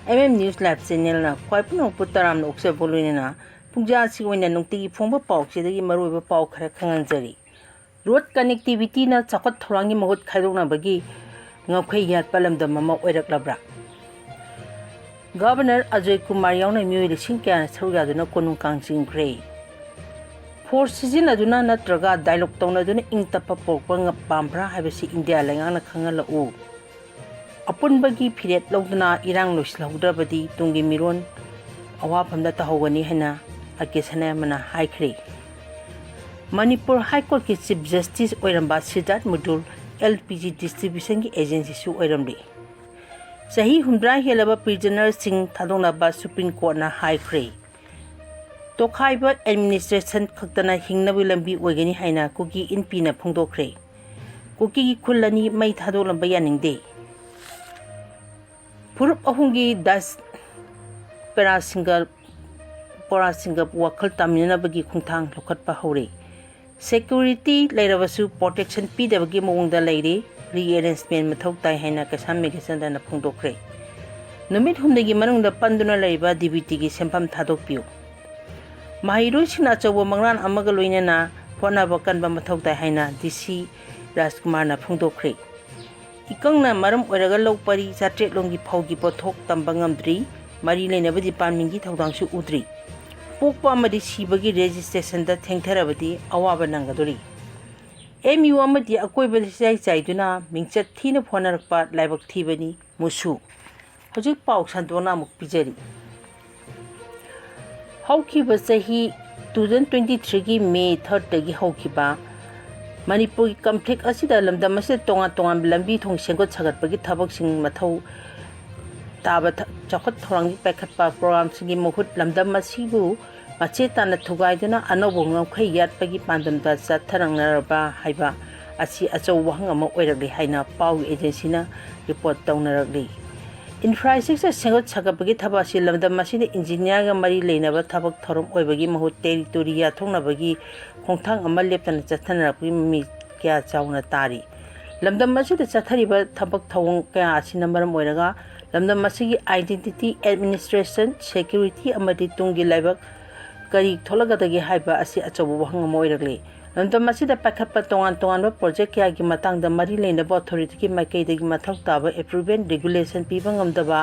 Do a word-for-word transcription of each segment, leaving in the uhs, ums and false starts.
M M News Live Channelꯅ ꯈ꯭ꯋꯥꯏ ꯄꯨꯝꯅꯃꯛꯄꯨ ꯇꯔꯥꯝꯅ ꯑꯣꯛꯆꯕ ꯂꯣꯏꯅꯅ ꯄꯨꯡꯖꯥꯁꯤꯒꯤ ꯑꯣꯏꯅ ꯅꯨꯡꯇꯤꯒꯤ ꯐꯣꯡꯕ ꯄꯥꯎꯆꯦꯗꯒꯤ ꯃꯔꯨꯑꯣꯏꯕ ꯄꯥꯎ ꯈꯔ ꯈꯪꯍꯟꯖꯔꯤ꯫ Road connectivityꯅ ꯆꯥꯎꯈꯠ ꯊꯧꯔꯥꯡꯒꯤ ꯃꯍꯨꯠ ꯈꯥꯏꯗꯣꯛꯅꯕꯒꯤ ꯉꯝꯈꯩ ꯌꯥꯠꯄ ꯂꯝꯗꯝ ꯑꯃ ꯑꯣꯏꯔꯛꯂꯕ꯭ꯔꯥ? ꯒꯕꯔꯅꯔ ꯑꯖꯣꯏ ꯀꯨꯃꯥꯔ ꯌꯥꯎꯅ ꯃꯤꯑꯣꯏ ꯂꯤꯁꯤꯡ ꯀꯌꯥꯅ ꯁꯔꯨꯛ ꯌꯥꯗꯨꯅ ꯀꯣꯅꯨꯡ ꯀꯥꯡ ꯆꯤꯡꯈ꯭ꯔꯦ꯫ Force ꯁꯤꯖꯤꯟꯅꯗꯨꯅ ꯅꯠꯇ꯭ꯔꯒ dialogue ꯇꯧꯅꯗꯨꯅ ꯏꯪ ꯇꯞꯄ ꯄꯣꯔꯛꯄ ꯉ-, ꯄꯥꯝꯕ꯭ꯔꯥ ꯍꯥꯏꯕꯁꯤ ꯏꯟꯗꯤꯌꯥ ꯂꯩꯉꯥꯛꯅ ꯈꯪꯍꯜꯂꯛꯎ꯫ ꯑꯄꯨꯟꯕꯒꯤ ꯐꯤꯔꯦꯞ ꯂꯧꯗꯨꯅ ꯏꯔꯥꯡ ꯂꯣꯏꯁꯤꯜꯍꯧꯗ꯭ꯔꯕꯗꯤ ꯇꯨꯡꯒꯤ ꯃꯤꯔꯣꯟ ꯑꯋꯥꯐꯝꯗ ꯇꯥꯍꯧꯒꯅꯤ ꯍꯥꯏꯅ ꯑꯥꯔ ꯀꯦ ꯁꯅꯥꯌꯥꯝꯕꯅ ꯍꯥꯏꯈ꯭ꯔꯦ꯫ ꯃꯅꯤꯄꯨꯔ High Courtꯀꯤ Chief Justice ꯑꯣꯏꯔꯝꯕ ꯁꯤꯗꯥꯔꯠ ꯃꯨꯗꯨꯜ L P G distributionꯒꯤ agencyꯁꯨ ꯑꯣꯏꯔꯝꯂꯤ꯫ ꯆꯍꯤ ꯍꯨꯝꯗ꯭ꯔꯥ ꯍꯦꯜꯂꯕ prisonerꯁꯤꯡ ꯊꯥꯗꯣꯛꯅꯕ Supreme Courtꯅ ꯍꯥꯏꯈ꯭ꯔꯦ꯫ ꯇꯣꯈꯥꯏꯕ administration ꯈꯛꯇꯅ ꯍꯤꯡꯅꯕꯒꯤ ꯂꯝꯕꯤ ꯑꯣꯏꯒꯅꯤ ꯍꯥꯏꯅ ꯀꯨꯀꯤ ꯏꯟꯄꯤꯅ ꯐꯣꯡꯗꯣꯛꯈ꯭ꯔꯦ꯫ ꯀꯨꯀꯤꯒꯤ ꯈꯨꯜ ꯑꯅꯤ ꯃꯩ ꯊꯥꯗꯣꯛꯂꯝꯕ ꯌꯥꯅꯤꯡꯗꯦ꯫ ꯐꯨꯔꯨꯞ ꯑꯍꯨꯝꯒꯤ diasporaꯁꯤꯡꯒ ꯄꯣꯔꯥꯁꯤꯡꯒ ꯋꯥꯈꯜ ꯇꯥꯃꯤꯟꯅꯅꯕꯒꯤ ꯈꯣꯡꯊꯥꯡ ꯂꯧꯈꯠꯄ ꯍꯧꯔꯦ꯫ Security ꯂꯩꯔꯕꯁꯨ protection ꯄꯤꯗꯕꯒꯤ ꯃꯑꯣꯡꯗ ꯂꯩꯔꯤ꯫ Rearrangement ꯃꯊꯧ ꯇꯥꯏ ꯍꯥꯏꯅ ꯀꯩꯁꯥꯝ ꯃꯦꯘꯆꯟꯗ꯭ꯔꯅ ꯐꯣꯡꯗꯣꯛꯈ꯭ꯔꯦ꯫ ꯅꯨꯃꯤꯠ ꯍꯨꯝꯅꯤꯒꯤ ꯃꯅꯨꯡꯗ ꯄꯟꯗꯨꯅ ꯂꯩꯔꯤꯕ DBTꯒꯤ ꯁꯦꯟꯐꯝ ꯊꯥꯗꯣꯛꯄꯤꯌꯨ꯫ ꯃꯍꯩꯔꯣꯏꯁꯤꯡꯅ ꯑꯆꯧꯕ ꯃꯪꯂꯥꯟ ꯑꯃꯒ ꯂꯣꯏꯅꯅ ꯍꯣꯠꯅꯕ ꯀꯟꯕ ꯃꯊꯧ ꯇꯥꯏ ꯍꯥꯏꯅ DC ꯔꯥꯖꯀꯨꯃꯥꯔꯅ ꯐꯣꯡꯗꯣꯛꯈ꯭ꯔꯦ꯫ ꯏꯀꯪꯅ ꯃꯔꯝ ꯑꯣꯏꯔꯒ ꯂꯧ ꯄꯔꯤ ꯆꯥꯇ꯭ꯔꯦꯠ ꯂꯣꯝꯒꯤ ꯐꯧꯒꯤ ꯄꯣꯠꯊꯣꯛ ꯇꯝꯕ ꯉꯝꯗ꯭ꯔꯤ꯫ ꯃꯔꯤ ꯂꯩꯅꯕ departmentꯀꯤ ꯊꯧꯗꯥꯡꯁꯨ ꯎꯗ꯭ꯔꯤ꯫ ꯄꯣꯛꯄ ꯑꯃꯗꯤ ꯁꯤꯕꯒꯤ registrationꯗ ꯊꯦꯡꯊꯔꯕꯗꯤ ꯑꯋꯥꯕ ꯅꯪꯒꯗꯣꯔꯤ꯫ MU ꯑꯃꯗꯤ ꯑꯀꯣꯏꯕꯗ ꯏꯆꯥꯏ ꯆꯥꯏꯗꯨꯅ ꯃꯤꯡꯆꯠ ꯊꯤꯅ ꯍꯣꯠꯅꯔꯛꯄ ꯂꯥꯏꯕꯛ ꯊꯤꯕꯅꯤ ꯃꯨꯁꯨ꯫ ꯍꯧꯖꯤꯛ ꯄꯥꯎ ꯁꯟꯗꯣꯛꯅ ꯑꯃꯨꯛ ꯄꯤꯖꯔꯤ꯫ ꯍꯧꯈꯤꯕ ꯆꯍꯤ two thousand twenty threeꯒꯤ May thirdꯇꯒꯤ ꯍꯧꯈꯤꯕ ꯃꯅꯤꯄꯨꯔꯒꯤ conflict ꯑꯁꯤꯗ ꯂꯝꯗꯝ ꯑꯁꯤꯗ ꯇꯣꯉꯥꯟ ꯇꯣꯉꯥꯟꯕ ꯂꯝꯕꯤ ꯊꯣꯡ ꯁꯦꯝꯒꯠ ꯁꯥꯒꯠꯄꯒꯤ ꯊꯕꯛꯁꯤꯡ ꯃꯊꯧ ꯇꯥꯕ ꯊ-, ꯆꯥꯎꯈꯠ ꯊꯧꯔꯥꯡꯒꯤ ꯄꯥꯏꯈꯠꯄ programꯁꯤꯡꯒꯤ ꯃꯍꯨꯠ ꯂꯝꯗꯝ ꯑꯁꯤꯕꯨ ꯃꯆꯦ ꯇꯥꯅ ꯊꯨꯒꯥꯏꯗꯨꯅ ꯑꯅꯧꯕ ꯉꯝꯈꯩ ꯌꯥꯠꯄꯒꯤ ꯄꯥꯟꯗꯝꯗ ꯆꯠꯊꯔꯛꯅꯔꯕ ꯍꯥꯏꯕ ꯑꯁꯤ ꯑꯆꯧꯕ ꯋꯥꯍꯪ ꯑꯃ ꯑꯣꯏꯔꯛꯂꯤ ꯍꯥꯏꯅ ꯄꯥꯎꯒꯤ agencyꯅ report ꯇꯧꯅꯔꯛꯂꯤ꯫ Infrastructure ꯁꯦꯝꯒꯠ ꯁꯥꯒꯠꯄꯒꯤ ꯊꯕꯛ ꯑꯁꯤ ꯂꯝꯗꯝ ꯑꯁꯤꯗ engineerꯒ ꯃꯔꯤ ꯂꯩꯅꯕ ꯊꯕꯛ ꯊꯧꯔꯝ ꯑꯣꯏꯕꯒꯤ ꯃꯍꯨꯠ territory ꯌꯥꯊꯣꯛꯅꯕꯒꯤ ꯈꯣꯡꯊꯥꯡ ꯑꯃ ꯂꯦꯞꯇꯅ ꯆꯠꯊꯅꯔꯛꯄꯒꯤ ꯃꯃꯤ ꯀꯌꯥ ꯆꯥꯎꯅ ꯇꯥꯔꯤ꯫ ꯂꯝꯗꯝ ꯑꯁꯤꯗ ꯆꯠꯊꯔꯤꯕ ꯊꯕꯛ ꯊꯧꯑꯣꯡ ꯀꯌꯥ ꯑꯁꯤꯅ ꯃꯔꯝ ꯑꯣꯏꯔꯒ ꯂꯝꯗꯝ ꯑꯁꯤꯒꯤ identity, administration, security ꯑꯃꯗꯤ ꯇꯨꯡꯒꯤ ꯂꯥꯏꯕꯛ ꯀꯔꯤ ꯊꯣꯛꯂꯛꯀꯗꯒꯦ ꯍꯥꯏꯕ ꯑꯁꯤ ꯑꯆꯧꯕ ꯋꯥꯍꯪ ꯑꯃ ꯑꯣꯏꯔꯛꯂꯤ꯫ ꯂꯝꯗꯝ ꯑꯁꯤꯗ ꯄꯥꯏꯈꯠꯄ ꯇꯣꯉꯥꯟ ꯇꯣꯉꯥꯟꯕ project ꯀꯌꯥꯒꯤ ꯃꯇꯥꯡꯗ ꯃꯔꯤ ꯂꯩꯅꯕ authority ꯒꯤ ꯃꯥꯏꯀꯩꯗꯒꯤ ꯃꯊꯧ ꯇꯥꯕ approval, regulation ꯄꯤꯕ ꯉꯝꯗꯕ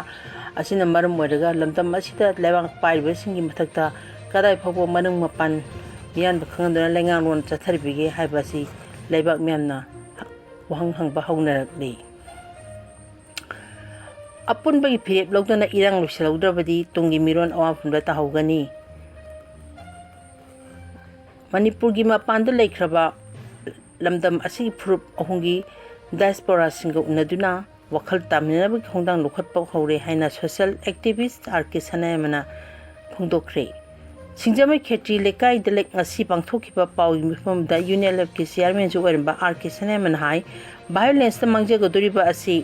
ꯑꯁꯤꯅ ꯃꯔꯝ ꯑꯣꯏꯔꯒ ꯂꯝꯗꯝ ꯑꯁꯤꯗ ꯂꯩꯕꯥꯛ ꯄꯥꯏꯔꯤꯕꯁꯤꯡꯒꯤ ꯃꯊꯛꯇ ꯀꯗꯥꯏ ꯐꯥꯎꯕ ꯃꯅꯨꯡ ꯃꯄꯥꯟ ꯃꯤꯌꯥꯝꯗ ꯈꯪꯍꯟꯗꯨꯅ ꯂꯩꯉꯥꯛꯂꯣꯟ ꯆꯠꯊꯔꯤꯕꯒꯦ ꯍꯥꯏꯕ ꯑꯁꯤ ꯂꯩꯕꯥꯛ ꯃꯤꯌꯥꯝꯅ ꯋꯥꯍꯪ ꯍꯪꯕ ꯍꯧꯅꯔꯛꯂꯤ꯫ ꯑꯄꯨꯟꯕꯒꯤ ꯐꯤꯔꯦꯞ ꯂꯧꯗꯨꯅ ꯏꯔꯥꯡ ꯂꯣꯏꯁꯤꯜꯍꯧꯗ꯭ꯔꯕꯗꯤ ꯇꯨꯡꯒꯤ ꯃꯤꯔꯣꯟ ꯑꯋꯥꯐꯝꯗ ꯇꯥꯍꯧꯒꯅꯤ꯫ ꯃꯅꯤꯄꯨꯔꯒꯤ ꯃꯄꯥꯟꯗ ꯂꯩꯈ꯭ꯔꯕ ꯂꯝꯗꯝ ꯑꯁꯤꯒꯤ ꯐꯨꯔꯨꯞ ꯑꯍꯨꯝꯒꯤ diaspora ꯁꯤꯡꯒ ꯎꯅꯗꯨꯅ ꯋꯥꯈꯜ ꯇꯥꯃꯤꯟꯅꯅꯕꯒꯤ ꯈꯣꯡꯊꯥꯡ ꯂꯧꯈꯠꯄ ꯍꯧꯔꯦ ꯍꯥꯏꯅ social activist ꯑꯥꯔ ꯀꯦ ꯁꯅꯥꯌꯥꯏꯃꯅ ꯐꯣꯡꯗꯣꯛꯈ꯭ꯔꯦ꯫ ꯁꯤꯡꯖꯃꯩ ꯈꯦꯇ꯭ꯔꯤ ꯂꯩꯀꯥꯏꯗ ꯂꯩ-, ꯉꯁꯤ ꯄꯥꯡꯊꯣꯛꯈꯤꯕ ꯄꯥꯎꯒꯤ ꯃꯤꯐꯝꯗ UNLF ꯀꯤ chairman ꯁꯨ ꯑꯣꯏꯔꯝꯕ ꯑꯥꯔ ꯀꯦ ꯁꯅꯥꯌꯥꯏꯃꯅ ꯍꯥꯏ, violence ꯇ ꯃꯥꯡꯖꯒꯗꯧꯔꯤꯕ ꯑꯁꯤ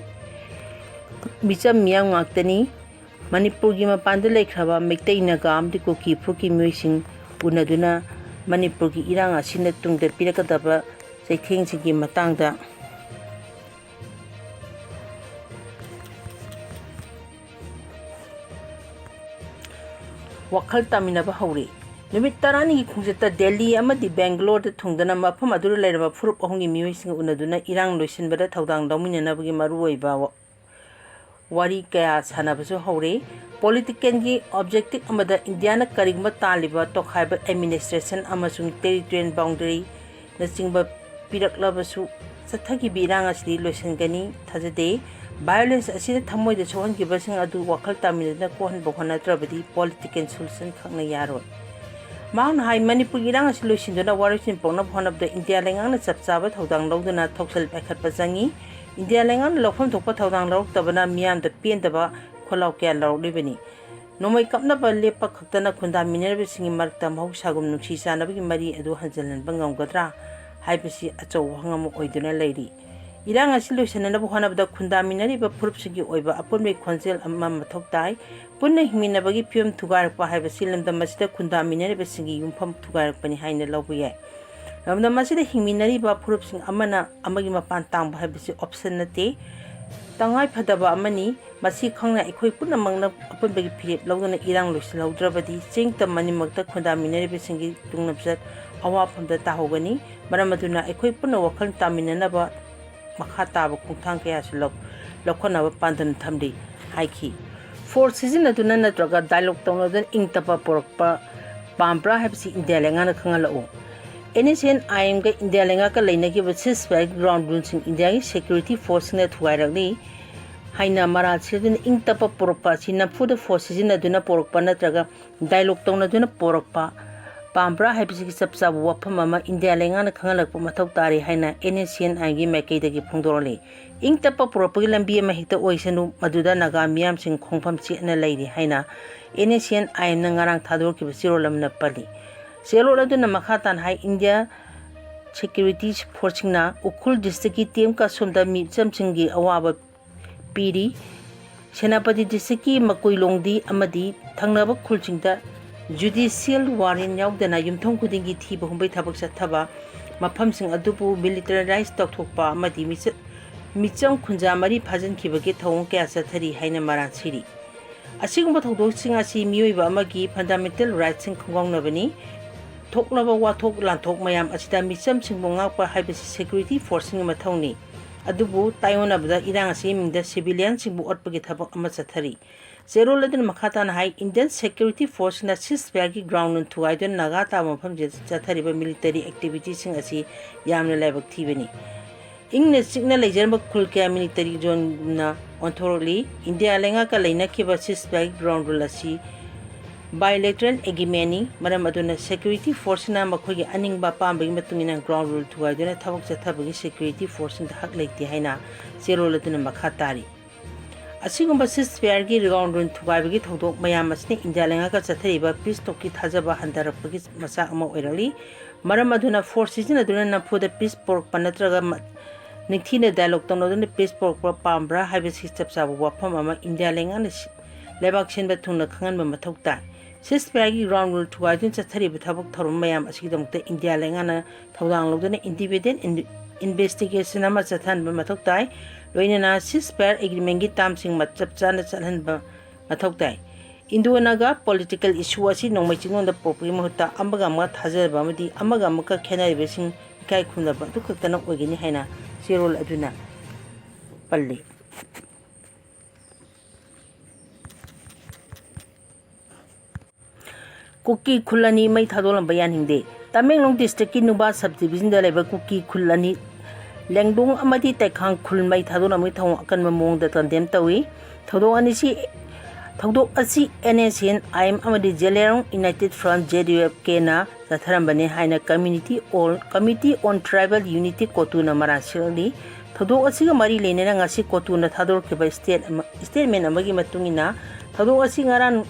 ꯃꯤꯆꯝ ꯃꯤꯌꯥꯝ ꯉꯥꯛꯇꯅꯤ꯫ ꯃꯅꯤꯄꯨꯔꯒꯤ ꯃꯄꯥꯟꯗ ꯂꯩꯈ꯭ꯔꯕ ꯃꯩꯇꯩ, ꯅꯥꯒꯥ ꯑꯃꯗꯤ ꯀꯨꯀꯤ ꯐꯨꯔꯨꯞꯀꯤ ꯃꯤꯑꯣꯏꯁꯤꯡ ꯎꯅꯗꯨꯅ ꯃꯅꯤꯄꯨꯔꯒꯤ ꯏꯔꯥꯡ ꯑꯁꯤꯅ ꯇꯨꯡꯗ ꯄꯤꯔꯛꯀꯗꯕ ꯆꯩꯊꯦꯡꯁꯤꯡꯒꯤ ꯃꯇꯥꯡꯗ ꯋꯥꯈꯜ ꯇꯥꯃꯤꯟꯅꯕ ꯍꯧꯔꯤ꯫ ꯅꯨꯃꯤꯠ ꯇꯔꯥꯅꯤꯒꯤ ꯈꯣꯡꯆꯠꯇ ꯗꯦꯜꯂꯤ ꯑꯃꯗꯤ ꯕꯦꯡꯒꯂꯣꯔꯗ ꯊꯨꯡꯗꯨꯅ ꯃꯐꯝ ꯑꯗꯨꯗ ꯂꯩꯔꯕ ꯐꯨꯔꯨꯞ ꯑꯍꯨꯝꯒꯤ ꯃꯤꯑꯣꯏꯁꯤꯡꯒ ꯎꯅꯗꯨꯅ ꯏꯔꯥꯡ ꯂꯣꯏꯁꯤꯟꯕꯗ ꯊꯧꯗꯥꯡ ꯂꯧꯃꯤꯟꯅꯅꯕꯒꯤ ꯃꯔꯨꯑꯣꯏꯕ ꯋꯥ-, ꯋꯥꯔꯤ ꯀꯌꯥ ꯁꯥꯟꯅꯕꯁꯨ ꯍꯧꯔꯦ꯫ Political ꯒꯤ objective ꯑꯃꯗ ꯏꯟꯗꯤꯌꯥꯅ ꯀꯔꯤꯒꯨꯝꯕ ꯇꯥꯜꯂꯤꯕ ꯇꯣꯈꯥꯏꯕ administration ꯑꯃꯁꯨꯡ territorial boundary ꯅꯆꯤꯡꯕ ꯄꯤꯔꯛꯂꯕꯁꯨ ꯆꯠꯊꯈꯤꯕ ꯏꯔꯥꯡ ꯑꯁꯤꯗꯤ ꯂꯣꯏꯁꯤꯟꯒꯅꯤ ꯊꯥꯖꯗꯦ꯫ Violence ꯑꯁꯤꯅ ꯊꯃꯣꯏꯗ ꯁꯣꯛꯍꯟꯈꯤꯕꯁꯤꯡ ꯑꯗꯨ ꯋꯥꯈꯜ ꯇꯥꯃꯤꯟꯅꯗꯨꯅ ꯀꯣꯛꯍꯟꯕ ꯍꯣꯠꯅꯗ꯭ꯔꯕꯗꯤ political solution ꯈꯛꯅ ꯌꯥꯔꯣꯏ꯫ ꯃꯍꯥꯛꯅ ꯍꯥꯏ, ꯃꯅꯤꯄꯨꯔꯒꯤ ꯏꯔꯥꯡ ꯑꯁꯤ ꯂꯣꯏꯁꯤꯟꯗꯨꯅ ꯋꯥꯔꯣꯏꯁꯤꯟ ꯄꯣꯛꯅꯕ ꯍꯣꯠꯅꯕꯗ ꯏꯟꯗꯤꯌꯥ ꯂꯩꯉꯥꯛꯅ ꯆꯞ ꯆꯥꯕ ꯊꯧꯗꯥꯡ ꯂꯧꯗꯨꯅ ꯊꯧꯁꯤꯜ ꯄꯥꯏꯈꯠꯄ ꯆꯪꯏ꯫ ꯏꯟꯗꯤꯌꯥ ꯂꯩꯉꯥꯛꯅ ꯂꯧꯐꯝ ꯊꯣꯛꯄ ꯊꯧꯗꯥꯡ ꯂꯧꯔꯛꯇꯕꯅ ꯃꯤꯌꯥꯝꯗ ꯄꯦꯟꯗꯕ ꯈꯣꯜꯂꯥꯎ ꯀꯌꯥ ꯂꯧꯔꯛꯂꯤꯕꯅꯤ꯫ ꯅꯣꯡꯃꯩ ꯀꯥꯞꯅꯕ ꯂꯦꯞꯄ ꯈꯛꯇꯅ ꯈꯨꯟꯗꯥꯃꯤꯟꯅꯔꯤꯕꯁꯤꯡꯒꯤ ꯃꯔꯛꯇ ꯃꯍꯧꯁꯥꯒꯨꯝ ꯅꯨꯡꯁꯤ ꯆꯥꯟꯅꯕꯒꯤ ꯃꯔꯤ ꯑꯗꯨ ꯍꯟꯖꯤꯜꯍꯟꯕ ꯉꯝꯒꯗ꯭ꯔꯥ ꯍꯥꯏꯕꯁꯤ ꯑꯆꯧꯕ ꯋꯥꯍꯪ ꯑꯃ ꯑꯣꯏꯗꯨꯅ ꯂꯩꯔꯤ꯫ ꯏꯔꯥꯡ ꯑꯁꯤ ꯂꯣꯏꯁꯤꯟꯅꯅꯕ ꯍꯣꯠꯅꯕꯗ ꯈꯨꯟꯗꯥꯃꯤꯟꯅꯔꯤꯕ ꯐꯨꯔꯨꯞꯁꯤꯡꯒꯤ ꯑꯣꯏꯕ ꯑꯄꯨꯟꯕꯒꯤ ꯈꯣꯟꯖꯦꯜ ꯑꯃ ꯃꯊꯧ ꯇꯥꯏ꯫ ꯄꯨꯟꯅ ꯍꯤꯡꯃꯤꯟꯅꯕꯒꯤ ꯐꯤꯕꯝ ꯊꯨꯒꯥꯏꯔꯛꯄ ꯍꯥꯏꯕꯁꯤ ꯂꯝꯗꯝ ꯑꯁꯤꯗ ꯈꯨꯟꯗꯥꯃꯤꯟꯅꯔꯤꯕꯁꯤꯡꯒꯤ ꯌꯨꯝꯐꯝ ꯊꯨꯒꯥꯏꯔꯛꯄꯅꯤ ꯍꯥꯏꯅ ꯂꯧꯕ ꯌꯥꯏ꯫ ꯂꯝꯗꯝ ꯑꯁꯤꯗ ꯍꯤꯡꯃꯤꯟꯅꯔꯤꯕ ꯐꯨꯔꯨꯞꯁꯤꯡ ꯑꯃꯅ ꯑꯃꯒꯤ ꯃꯄꯥꯟ ꯇꯥꯡꯕ ꯍꯥꯏꯕꯁꯤ option ꯅꯠꯇꯦ꯫ ꯇꯉꯥꯏ ꯐꯗꯕ ꯑꯃꯅꯤ꯫ ꯃꯁꯤ ꯈꯪꯅ ꯑꯩꯈꯣꯏ ꯄꯨꯝꯅꯃꯛꯅ ꯑꯄꯨꯟꯕꯒꯤ ꯐꯤꯔꯦꯞ ꯂꯧꯗꯨꯅ ꯏꯔꯥꯡ ꯂꯣꯏꯁꯤꯜꯍꯧꯗ꯭ꯔꯕꯗꯤ ꯆꯤꯡ ꯇꯝ ꯑꯅꯤꯃꯛꯇ ꯈꯨꯟꯗꯥꯃꯤꯟꯅꯔꯤꯕꯁꯤꯡꯒꯤ ꯇꯨꯡꯂꯝꯆꯠ ꯑꯋꯥꯐꯝꯗ ꯇꯥꯍꯧꯒꯅꯤ꯫ ꯃꯔꯝ ꯑꯗꯨꯅ ꯑꯩꯈꯣꯏ ꯄꯨꯟꯅ ꯋꯥꯈꯜ ꯇꯥꯃꯤꯟꯅꯅꯕ ꯃꯈꯥ ꯇꯥꯕ ꯈꯣꯡꯊꯥꯡ ꯀꯌꯥꯁꯨ ꯂꯧ-, ꯂꯧꯈꯠꯅꯕ ꯄꯥꯟꯗꯝ ꯊꯝꯂꯤ ꯍꯥꯏꯈꯤ꯫ ꯐꯣꯔꯁ ꯁꯤꯖꯤꯟꯅꯗꯨꯅ ꯅꯠꯇ꯭ꯔꯒ ꯗꯥꯏꯂꯣꯛ ꯇꯧꯅꯗꯨꯅ ꯏꯪ ꯇꯞꯄ ꯄꯨꯔꯛꯄ ꯄꯥꯝꯕ꯭ꯔꯥ ꯍꯥꯏꯕꯁꯤ ꯏꯟꯗꯤꯌꯥ ꯂꯩꯉꯥꯛꯅ ꯈꯪꯍꯜꯂꯛꯎ꯫ N S C N I ꯑꯦꯝꯒ ꯏꯟꯗꯤꯌꯥ ꯂꯩꯉꯥꯛꯀ ꯂꯩꯅꯈꯤꯕ ceasefire ground ruleꯁꯤꯡ ꯏꯟꯗꯤꯌꯥꯒꯤ security forceꯁꯤꯡꯅ ꯊꯨꯒꯥꯏꯔꯛꯂꯤ ꯍꯥꯏꯅ ꯃꯔꯥꯜ ꯁꯤꯗꯨꯅ ꯏꯪ ꯇꯞꯄ ꯄꯨꯔꯛꯄ ꯑꯁꯤ ꯅꯝꯐꯨꯗ ꯐꯣꯔꯁ ꯁꯤꯖꯤꯟꯅꯗꯨꯅ ꯄꯨꯔꯛꯄ ꯅꯠꯇ꯭ꯔꯒ ꯗꯥꯏꯂꯣꯛ ꯇꯧꯅꯗꯨꯅ ꯄꯨꯔꯛꯄ ꯄꯥꯝꯕ꯭ꯔꯥ ꯍꯥꯏꯕꯁꯤꯒꯤ ꯆꯞ ꯆꯥꯕ ꯋꯥꯐꯝ ꯑꯃ ꯏꯟꯗꯤꯌꯥ ꯂꯩꯉꯥꯛꯅ ꯈꯪꯍꯜꯂꯛꯄ ꯃꯊꯧ ꯇꯥꯔꯤ ꯍꯥꯏꯅ ꯑꯦꯟ ꯑꯦꯁ ꯁꯤ ꯑꯦꯟ ꯑꯥꯏꯒꯤ ꯃꯥꯏꯀꯩꯗꯒꯤ ꯐꯣꯡꯗꯣꯔꯛꯂꯤ꯫ ꯏꯪ ꯇꯞꯄ ꯄꯨꯔꯛꯄꯒꯤ ꯂꯝꯕꯤ ꯑꯃ ꯍꯦꯛꯇ ꯑꯣꯏꯁꯅꯨ, ꯃꯗꯨꯗ ꯅꯥꯒꯥ ꯃꯤꯌꯥꯝꯁꯤꯡ ꯈꯣꯡꯐꯝ ꯆꯦꯠꯅ ꯂꯩꯔꯤ ꯍꯥꯏꯅ ꯑꯦꯟ ꯑꯦꯁ ꯁꯤ ꯑꯦꯟ ꯑꯥꯏ ꯑꯦꯝꯅ ꯉꯔꯥꯡ ꯊꯥꯗꯣꯔꯛꯈꯤꯕ ꯆꯦꯔꯣꯜ ꯑꯃꯅ ꯄꯜꯂꯤ꯫ ꯆꯦꯔꯣꯜ ꯑꯗꯨꯅ ꯃꯈꯥ ꯇꯥꯅ ꯍꯥꯏ, ꯏꯟꯗꯤꯌꯥ security forceꯁꯤꯡꯅ ꯎꯈ꯭ꯔꯨꯜ districtꯀꯤ ꯇꯦꯝ ꯀꯥꯁꯣꯝꯗ ꯃꯤꯆꯝꯁꯤꯡꯒꯤ ꯑꯋꯥꯕ ꯄꯤꯔꯤ꯫ ꯁꯦꯅꯥꯄꯇꯤ districtꯀꯤ ꯃꯀꯨꯏꯂꯣꯡꯗꯤ ꯑꯃꯗꯤ ꯊꯪꯅꯕ ꯈꯨꯜꯁꯤꯡꯗ judicial warrant ꯌꯥꯎꯗꯅ ꯌꯨꯝꯊꯣꯡ ꯈꯨꯗꯤꯡꯒꯤ ꯊꯤꯕ ꯍꯨꯝꯕꯩ ꯊꯕꯛ ꯆꯠꯊꯕ ꯃꯐꯝꯁꯤꯡ ꯑꯗꯨꯕꯨ militarize ꯇꯧꯊꯣꯛꯄ ꯑꯃꯗꯤ ꯃꯤꯆ-, ꯃꯤꯆꯝ ꯈꯨꯟꯖꯥ ꯃꯔꯤ ꯐꯥꯖꯤꯟꯈꯤꯕꯒꯤ ꯊꯧꯑꯣꯡ ꯀꯌꯥ ꯆꯠꯊꯔꯤ ꯍꯥꯏꯅ ꯃꯔꯥꯜ ꯁꯤꯔꯤ꯫ ꯑꯁꯤꯒꯨꯝꯕ ꯊꯧꯗꯣꯛꯁꯤꯡ ꯑꯁꯤ ꯃꯤꯑꯣꯏꯕ ꯑꯃꯒꯤ fundamental rightꯁꯤꯡ ꯈꯣꯡꯒꯥꯎꯅꯕꯅꯤ꯫ ꯊꯣꯛꯂꯕ ꯋꯥꯊꯣꯛ ꯂꯥꯟꯊꯣꯛ ꯃꯌꯥꯝ ꯑꯁꯤꯗ ꯃꯤꯆꯝꯁꯤꯡꯕꯨ ꯉꯥꯛꯄ ꯍꯥꯏꯕꯁꯤ security forceꯁꯤꯡꯒꯤ ꯃꯊꯧꯅꯤ꯫ ꯑꯗꯨꯕꯨ ꯇꯥꯏꯑꯣꯟꯅꯕꯗ ꯏꯔꯥꯡ ꯑꯁꯤꯒꯤ ꯃꯤꯡꯗ civilianꯁꯤꯡꯕꯨ ꯑꯣꯠꯄꯒꯤ ꯊꯕꯛ ꯑꯃ ꯆꯠꯊꯔꯤ꯫ ꯆꯦꯔꯣꯜ ꯑꯗꯨꯅ ꯃꯈꯥ ꯇꯥꯅ ꯍꯥꯏ, Indian security forceꯅ ceasefireꯒꯤ ground rule ꯊꯨꯒꯥꯏꯗꯨꯅ Naga ꯇꯥꯕ ꯃꯐꯝꯁꯤꯗ ꯆꯠꯊꯔꯤꯕ military activityꯁꯤꯡ ꯑꯁꯤ ꯌꯥꯝꯅ ꯂꯥꯏꯕꯛ ꯊꯤꯕꯅꯤ꯫ ꯏꯪꯅ ꯆꯤꯛꯅ ꯂꯩꯖꯔꯝꯕ ꯈꯨꯜ ꯀꯌꯥ military zoneꯅ ꯑꯣꯟꯊꯣꯔꯛꯂꯤ꯫ ꯏꯟꯗꯤꯌꯥ ꯂꯩꯉꯥꯛꯀ ꯂꯩꯅꯈꯤꯕ ceasefire ground rule ꯑꯁꯤ bilateral agreementꯅꯤ꯫ ꯃꯔꯝ ꯑꯗꯨꯅ security forceꯁꯤꯡꯅ ꯃꯈꯣꯏꯒꯤ ꯑꯅꯤꯡꯕ ꯑꯄꯥꯝꯕꯒꯤ ꯃꯇꯨꯡ ꯏꯟꯅ ground rule ꯊꯨꯒꯥꯏꯗꯨꯅ ꯊꯕꯛ ꯆꯠꯊꯕꯒꯤ security forceꯁꯤꯡꯗ ꯍꯛ ꯂꯩꯇꯦ ꯍꯥꯏꯅ ꯆꯦꯔꯣꯜ ꯑꯗꯨꯅ ꯃꯈꯥ ꯇꯥꯔꯤ꯫ ꯑꯁꯤꯒꯨꯝꯕ ceasefireꯒꯤ ground rule ꯊꯨꯒꯥꯏꯕꯒꯤ ꯊꯧꯗꯣꯛ ꯃꯌꯥꯝ ꯑꯁꯤꯅ ꯏꯟꯗꯤꯌꯥ ꯂꯩꯉꯥꯛꯀ ꯆꯠꯊꯔꯤꯕ peace talkꯀꯤ ꯊꯥꯖꯕ ꯍꯟꯊꯔꯛꯄꯒꯤ ꯃꯆꯥꯛ ꯑꯃ ꯑꯣꯏꯔꯛꯂꯤ꯫ ꯃꯔꯝ ꯑꯗꯨꯅ force ꯁꯤꯖꯤꯟꯅꯗꯨꯅ ꯅꯝꯐꯨꯗ peace ꯄꯨꯔꯛꯄ ꯅꯠꯇ꯭ꯔꯒ ꯃ-, ꯅꯤꯡꯊꯤꯅ dialogue ꯇꯧꯅꯗꯨꯅ peace ꯄꯨꯔꯛꯄ ꯄꯥꯝꯕ꯭ꯔꯥ ꯍꯥꯏꯕꯁꯤ ꯆꯞ ꯆꯥꯕ ꯋꯥꯐꯝ ꯑꯃ ꯏꯟꯗꯤꯌꯥ ꯂꯩꯉꯥꯛꯅ ꯁꯤ-, ꯂꯩꯕꯥꯛ ꯁꯤꯟꯕ ꯊꯨꯡꯅ ꯈꯪꯍꯟꯕ ꯃꯊꯧ ꯇꯥꯏ꯫ Ceasefireꯒꯤ ground rule ꯊꯨꯒꯥꯏꯗꯨꯅ ꯆꯠꯊꯔꯤꯕ ꯊꯕꯛ ꯊꯧꯔꯝ ꯃꯌꯥꯝ ꯑꯁꯤꯒꯤꯗꯃꯛꯇ ꯏꯟꯗꯤꯌꯥ ꯂꯩꯉꯥꯛꯅ ꯊꯧꯗꯥꯡ ꯂꯧꯗꯨꯅ independent in-, investigation ꯑꯃ ꯆꯠꯊꯍꯟꯕ ꯃꯊꯧ ꯇꯥꯏ꯫ ꯂꯣꯏꯅꯅ ceasefire agreementꯀꯤ termꯁꯤꯡ ꯃ-, ꯆꯞ ꯆꯥꯅ ꯆꯠꯍꯟꯕ ꯃꯊꯧ ꯇꯥꯏ꯫ Indo-Naga political issue ꯑꯁꯤ ꯅꯣꯡꯃꯩ ꯆꯤꯡꯂꯣꯟꯗ ꯄꯨꯔꯛꯄꯒꯤ ꯃꯍꯨꯠꯇ ꯑꯃꯒ ꯑꯃꯒ ꯊꯥꯖꯕ ꯑꯃꯗꯤ ꯑꯃꯒ ꯑꯃꯒ ꯈꯦꯠꯅꯔꯤꯕꯁꯤꯡ ꯏꯀꯥꯏ ꯈꯨꯝꯅꯕ ꯑꯗꯨ ꯈꯛꯇꯅ ꯑꯣꯏꯒꯅꯤ ꯍꯥꯏꯅ ꯆꯦꯔꯣꯜ ꯑꯗꯨꯅ ꯄꯜꯂꯤ꯫ ꯀꯨꯀꯤ ꯈꯨꯜ ꯑꯅꯤ ꯃꯩ ꯊꯥꯗꯣꯛꯂꯝꯕ ꯌꯥꯅꯤꯡꯗꯦ꯫ ꯇꯃꯦꯡꯂꯣꯡ districtꯀꯤ ꯅꯨꯕꯥ subdivisionꯗ ꯂꯩꯕ ꯀꯨꯀꯤ ꯈꯨꯜ ꯑꯅꯤ, ꯂꯦꯡꯗꯣꯡ ꯑꯃꯗꯤ ꯇꯩꯈꯥꯡ ꯈꯨꯜ ꯃꯩ ꯊꯥꯗꯣꯛꯂꯝꯕꯒꯤ ꯊꯧꯑꯣꯡ ꯑꯀꯟꯕ ꯃꯑꯣꯡꯗ condemn ꯇꯧꯏ꯫ ꯊꯧꯗꯣꯛ ꯑꯅꯤꯁꯤ, ꯊꯧꯗꯣꯛ ꯑꯁꯤ NSCN-IM ꯑꯃꯗꯤ ꯖꯦꯂꯤꯌꯥꯡꯔꯣꯡ United Front, JUFKꯅ ꯆꯠꯊꯔꯝꯕꯅꯤ ꯍꯥꯏꯅ Community on, Committee on Tribal Unity, COTUꯅ ꯃꯔꯥꯜ ꯁꯤꯔꯛꯂꯤ꯫ ꯊꯧꯗꯣꯛ ꯑꯁꯤꯒ ꯃꯔꯤ ꯂꯩꯅꯅ ꯉꯁꯤ COTUꯅ ꯊꯥꯗꯣꯔꯛꯈꯤꯕ state ꯑꯃ, statement ꯑꯃꯒꯤ ꯃꯇꯨꯡ ꯏꯟꯅ, ꯊꯧꯗꯣꯛ ꯑꯁꯤ ꯉꯔꯥꯡ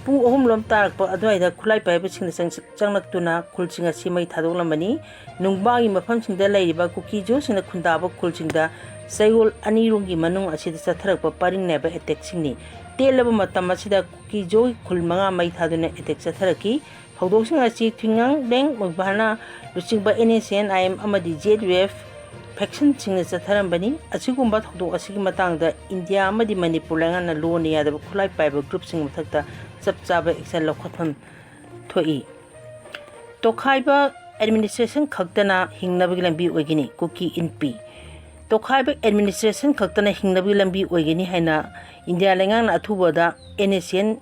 ꯄꯨꯡ ꯑꯍꯨꯝ ꯂꯣꯝ ꯇꯥꯔꯛꯄ ꯑꯗꯨꯋꯥꯏꯗ ꯈꯨꯠꯂꯥꯏ ꯄꯥꯏꯕꯁꯤꯡꯅ ꯆꯪ-, ꯆꯪꯂꯛꯇꯨꯅ ꯈꯨꯜꯁꯤꯡ ꯑꯁꯤ ꯃꯩ ꯊꯥꯗꯣꯛꯂꯝꯕꯅꯤ꯫ ꯅꯨꯡꯕꯥꯒꯤ ꯃꯐꯝꯁꯤꯡꯗ ꯂꯩꯔꯤꯕ ꯀꯨꯀꯤꯖꯣꯁꯤꯡꯅ ꯈꯨꯟꯗꯥꯕ ꯈꯨꯜꯁꯤꯡꯗ ꯆꯌꯣꯜ ꯑꯅꯤꯔꯣꯝꯒꯤ ꯃꯅꯨꯡ ꯑꯁꯤꯗ ꯆꯠꯊꯔꯛꯄ ꯄꯔꯤꯡ ꯅꯥꯏꯕ attackꯁꯤꯡꯅꯤ꯫ ꯇꯦꯜꯂꯕ ꯃꯇꯝ ꯑꯁꯤꯗ ꯀꯨꯀꯤꯖꯣꯒꯤ ꯈꯨꯜ ꯃꯉꯥ ꯃꯩ ꯊꯥꯗꯨꯅ attack ꯆꯠꯊꯔꯛꯈꯤ꯫ ꯊꯧꯗꯣꯛꯁꯤꯡ ꯑꯁꯤ ꯊꯤꯡꯉꯥꯡꯂꯦꯡ ꯃꯨꯛꯕꯥꯅ ꯂꯨꯆꯤꯡꯕ NSCN-IM ꯑꯃꯗꯤ JUF factionꯁꯤꯡꯅ ꯆꯠꯊꯔꯝꯕꯅꯤ꯫ ꯑꯁꯤꯒꯨꯝꯕ ꯊꯧꯗꯣꯛ ꯑꯁꯤꯒꯤ ꯃꯇꯥꯡꯗ ꯏꯟꯗꯤꯌꯥ ꯑꯃꯗꯤ ꯃꯅꯤꯄꯨꯔ ꯂꯩꯉꯥꯛꯅ ꯂꯣꯟꯅ ꯌꯥꯗꯕ ꯈꯨꯠꯂꯥꯏ ꯄꯥꯏꯕ groupꯁꯤꯡ ꯃꯊꯛꯇ ꯆꯞ ꯆꯥꯕ action ꯂꯧꯈꯠꯐꯝ ꯊꯣꯛꯏ꯫ ꯇꯣꯈꯥꯏꯕ administration ꯈꯛꯇꯅ ꯍꯤꯡꯅꯕꯒꯤ ꯂꯝꯕꯤ ꯑꯣꯏꯒꯅꯤ, ꯀꯨꯀꯤ ꯏꯟꯄꯤ꯫ ꯇꯣꯈꯥꯏꯕ administration ꯈꯛꯇꯅ ꯍꯤꯡꯅꯕꯒꯤ ꯂꯝꯕꯤ ꯑꯣꯏꯒꯅꯤ ꯍꯥꯏꯅ ꯏꯟꯗꯤꯌꯥ ꯂꯩꯉꯥꯛꯅ ꯑꯊꯨꯕꯗ NSCN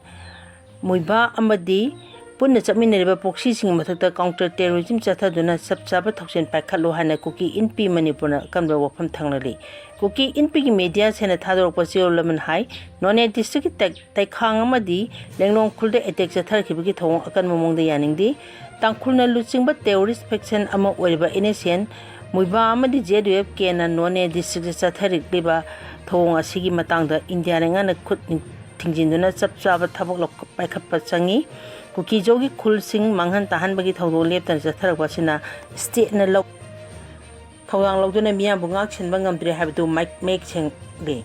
ꯃꯨꯏꯚꯥ ꯑꯃꯗꯤ ꯄꯨꯟꯅ ꯆꯠꯃꯤꯟꯅꯔꯤꯕ proxyꯁꯤꯡꯒꯤ ꯃꯊꯛꯇ counter terrorism ꯆꯠꯊꯗꯨꯅ ꯆꯞ ꯆꯥꯕ ꯊꯧꯁꯤꯜ ꯄꯥꯏꯈꯠꯂꯨ ꯍꯥꯏꯅ ꯀꯨꯀꯤ ꯏꯟꯄꯤ ꯃꯅꯤꯄꯨꯔꯅ ꯑꯀꯟꯕ ꯋꯥꯐꯝ ꯊꯥꯡꯅꯔꯤ꯫ ꯀꯨꯀꯤ ꯏꯟꯄꯤꯒꯤ media ꯁꯦꯜꯅ ꯊꯥꯗꯣꯔꯛꯄ ꯆꯦꯔꯣꯜ ꯑꯃꯅ ꯍꯥꯏ, ꯅꯣꯅꯦ districtꯀꯤ ꯇꯩ-, ꯇꯩꯈꯥꯡ ꯑꯃꯗꯤ ꯂꯦꯡꯂꯣꯡ ꯈꯨꯜꯗ attack ꯆꯠꯊꯔꯛꯈꯤꯕꯒꯤ ꯊꯧꯑꯣꯡ ꯑꯀꯟꯕ ꯃꯑꯣꯡꯗ ꯌꯥꯅꯤꯡꯗꯦ꯫ ꯇꯥꯡꯈꯨꯜꯅ ꯂꯨꯆꯤꯡꯕ terrorist faction ꯑꯃ ꯑꯣꯏꯔꯤꯕ NSCN ꯃꯨꯏꯚꯥ ꯑꯃꯗꯤ JUFKꯅ ꯅꯣꯅꯦ districtꯇ ꯆꯠꯊꯔꯛꯂꯤꯕ ꯊꯧꯑꯣꯡ ꯑꯁꯤꯒꯤ ꯃꯇꯥꯡꯗ ꯏꯟꯗꯤꯌꯥ ꯂꯩꯉꯥꯛꯅ ꯈꯨꯠ ꯊꯤꯡꯖꯤꯟꯗꯨꯅ ꯆꯞ ꯆꯥꯕ ꯊꯕꯛ ꯂꯧꯈ-, ꯄꯥꯏꯈꯠꯄ ꯆꯪꯏ꯫ ꯀꯨꯀꯤꯖꯣꯒꯤ ꯈꯨꯜꯁꯤꯡ ꯃꯥꯡꯍꯟ ꯇꯥꯍꯟꯕꯒꯤ ꯊꯧꯗꯣꯛ ꯂꯦꯞꯇꯅ ꯆꯠꯊꯔꯛꯄ ꯑꯁꯤꯅ stateꯅ ꯂꯧ-, ꯊꯧꯗꯥꯡ ꯂꯧꯗꯨꯅ ꯃꯤꯌꯥꯝꯕꯨ ꯉꯥꯛ ꯁꯦꯟꯕ ꯉꯝꯗ꯭ꯔꯦ ꯍꯥꯏꯕꯗꯨ ꯃꯥꯏꯛ-, ꯃꯌꯦꯛ ꯁꯦꯡꯂꯦ꯫